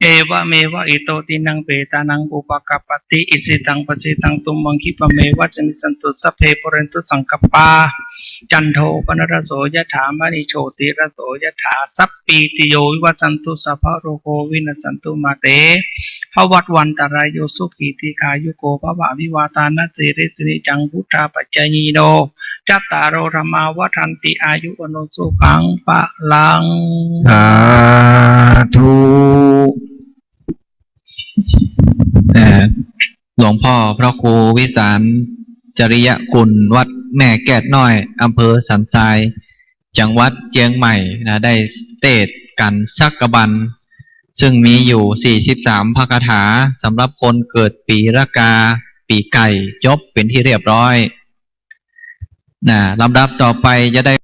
เอวะเมวะอิโต ทินนัง เปตานัง อุปะกัปปะติ อิจฉิตัง ปัจฉิตัง ตุมหัง ขิปปะเมวะ สมะยะ สันตุ สัพเพ ปูเรนตุ สังกัปปา จันโท ปะนะระโส ยะถา มะณิ โชติระโส ยะถา สัพพีติโย วิวัชชันตุ สัพพะโรโค วินัสสันตุ มาเต ภะวัตวันตะราโย สุขี ทีฆายุโก ภะวะ อะภิวาทานะสีลิสสะเนจัง วุฑฒาปะจายิโน จัตตาโร ธัมมา วัฑฒันติ อายุ วัณโณ สุขัง พะลัง สาธุ เอ่อ หลวงพ่อพระครูวิสารจริยคุณ วัดแม่แก้ดน้อย อำเภอสันทราย จังหวัดเจียงใหม่นะ ได้เตสน์กั๋นสักกะบัน ซึ่งมีอยู่ สี่สิบสาม พระคาถา สำหรับคนเกิดปีรากา ปีไก่ จบเป๋นที่เรียบร้อยนะ ลำดับต่อไปจะได้